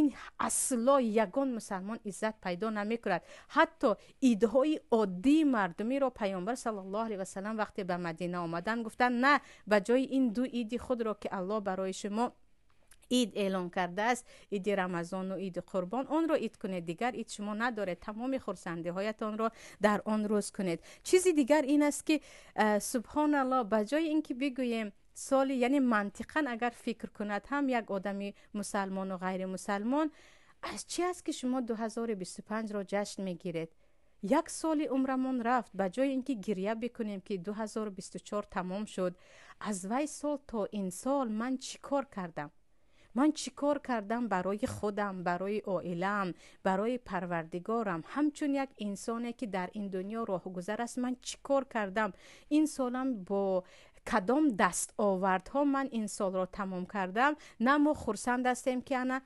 Ин асло ягон мусалмон иззат пайдо намекунад. Ҳатто идҳои оддии мардумиро Паёмбар саллаллоҳу алайҳи васалам вақте ба Мадина омаданд, гуфтанд: на, ба ҷои ин ду иди худро, ки Аллоҳ барои шумо ид эълон кардааст, иди Рамазону иди Қурбон, онро ид кунед, дигар ид шумо надоред, тамоми хурсандиҳоятонро дар он рӯз кунед. Чизи дигар ин аст, ки субҳоналлоҳ, ба ҷои ин ки бигӯем соли, яъне мантиқан агар фикр кунад ҳам як одами мусалмону ғайримусалмон, аз чи аст, ки шумо 2025-ро ҷашн мегиред? Як соли умрамон рафт. Ба ҷои ин ки гиря бикунем, ки 2024 тамом шуд, аз вай сол то ин сол ман чӣ кор кардам, ман чӣ кор кардам барои худам, барои оилаам, барои Парвардигорам, ҳамчун як инсоне, ки дар ин дунё роҳгузар аст, ман чӣ кор кардам ин солам, бо кадом дастовардҳо ман ин солро тамом кардам? На, мо хурсанд ҳастем, ки ана